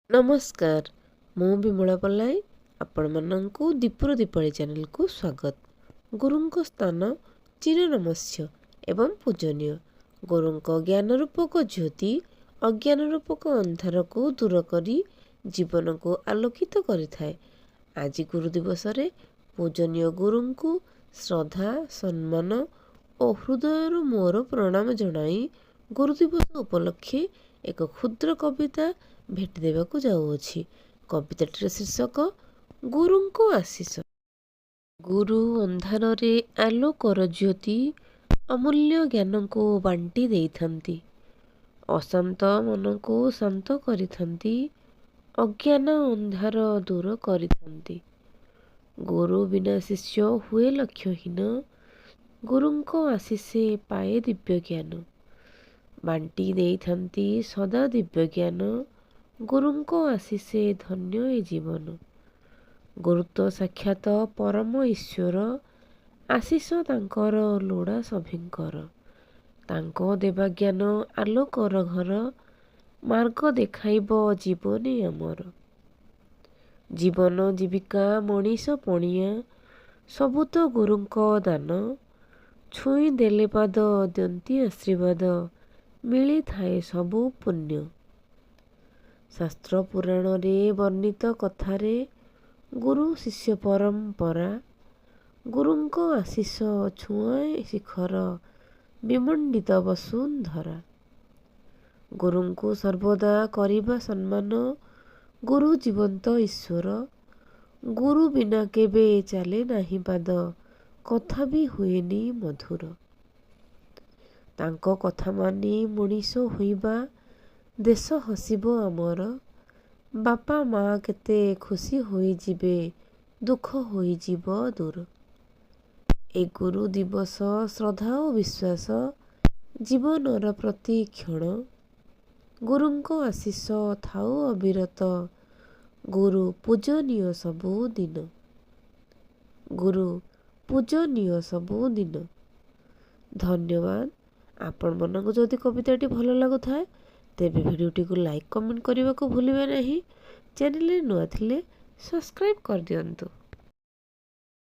ନମସ୍କାର, ମୁଁ ବିମଳା ପଲାଇ, ଆପଣମାନଙ୍କୁ ଦୀପୁର ଦୀପାଳି ଚ୍ୟାନେଲକୁ ସ୍ୱାଗତ। ଗୁରୁଙ୍କ ସ୍ଥାନ ଚିର ନମସ୍ୟ ଏବଂ ପୂଜନୀୟ। ଗୁରୁଙ୍କ ଜ୍ଞାନ ରୂପକ ଜ୍ୟୋତି ଅଜ୍ଞାନ ରୂପକ ଅନ୍ଧାରକୁ ଦୂର କରି ଜୀବନକୁ ଆଲୋକିତ କରିଥାଏ। ଆଜି ଗୁରୁ ଦିବସରେ ପୂଜନୀୟ ଗୁରୁଙ୍କୁ ଶ୍ରଦ୍ଧା, ସମ୍ମାନ ଓ ହୃଦୟରୁ ମୋର ପ୍ରଣାମ ଜଣାଇ ଗୁରୁ ଦିବସ ଉପଲକ୍ଷେ ଏକ କ୍ଷୁଦ୍ର କବିତା ଭେଟି ଦେବାକୁ ଯାଉଅଛି। କବିତାଟିର ଶୀର୍ଷକ ଗୁରୁଙ୍କ ଆଶିଷ। ଗୁରୁ ଅନ୍ଧାରରେ ଆଲୋକର ଜ୍ୟୋତି, ଅମୂଲ୍ୟ ଜ୍ଞାନକୁ ବାଣ୍ଟି ଦେଇଥାନ୍ତି, ଅଶାନ୍ତ ମନକୁ ଶାନ୍ତ କରିଥାନ୍ତି, ଅଜ୍ଞାନ ଅନ୍ଧାର ଦୂର କରିଥାନ୍ତି। ଗୁରୁ ବିନା ଶିଷ୍ୟ ହୁଏ ଲକ୍ଷ୍ୟହୀନ, ଗୁରୁଙ୍କ ଆଶିଷେ ପାଏ ଦିବ୍ୟ ଜ୍ଞାନ। ବାଣ୍ଟି ଦେଇଥାନ୍ତି ସଦା ଦିବ୍ୟ ଜ୍ଞାନ, ଗୁରୁଙ୍କ ଆଶିଷେ ଧନ୍ୟ ଏ ଜୀବନ। ଗୁରୁତ୍ୱ ସାକ୍ଷାତ ପରମ ଈଶ୍ୱର, ଆଶିଷ ତାଙ୍କର ଲୋଡ଼ା ସଭିଙ୍କର। ତାଙ୍କ ଦେବା ଜ୍ଞାନ ଆଲୋକର ଘର, ମାର୍ଗ ଦେଖାଇବ ଜୀବନେ ଆମର। ଜୀବନ ଜୀବିକା ମଣିଷ ପଣିଆ ସବୁ ତ ଗୁରୁଙ୍କ ଦାନ। ଛୁଇଁ ଦେଲେ ପାଦ ଦିଅନ୍ତି ଆଶୀର୍ବାଦ, ମିଳିଥାଏ ସବୁ ପୁଣ୍ୟ। ଶାସ୍ତ୍ର ପୁରାଣରେ ବର୍ଣ୍ଣିତ କଥାରେ ଗୁରୁ ଶିଷ୍ୟ ପରମ୍ପରା, ଗୁରୁଙ୍କ ଆଶିଷ ଛୁଆଁଏ ଶିଖର ବିମଣ୍ଡିତ ବସୁନ୍ଧରା। ଗୁରୁଙ୍କୁ ସର୍ବଦା କରିବା ସମ୍ମାନ, ଗୁରୁ ଜୀବନ୍ତ ଈଶ୍ୱର। ଗୁରୁ ବିନା କେବେ ଚାଲେ ନାହିଁ ପାଦ, କଥା ବି ହୁଏନି ମଧୁର। ତାଙ୍କ କଥା ମାନି ମଣିଷ ହୋଇବା, ଦେଶ ହସିବ ଆମର। ବାପା ମା କେତେ ଖୁସି ହୋଇଯିବେ, ଦୁଃଖ ହୋଇଯିବ ଦୂର। ଏ ଗୁରୁ ଦିବସ ଶ୍ରଦ୍ଧା ଓ ବିଶ୍ୱାସ ଜୀବନର ପ୍ରତି କ୍ଷଣ। ଗୁରୁଙ୍କ ଆଶିଷ ଥାଉ ଅବିରତ, ଗୁରୁ ପୂଜନୀୟ ସବୁଦିନ। ଗୁରୁ ପୂଜନୀୟ ସବୁଦିନ। ଧନ୍ୟବାଦ। ଆପଣମାନଙ୍କୁ ଯଦି କବିତାଟି ଭଲ ଲାଗୁଥାଏ, ତେବେ ଭିଡ଼ିଓଟିକୁ ଲାଇକ୍, କମେଣ୍ଟ କରିବାକୁ ଭୁଲିବେ ନାହିଁ। ଚ୍ୟାନେଲରେ ନୂଆ ଥିଲେ ସବସ୍କ୍ରାଇବ୍ କରିଦିଅନ୍ତୁ।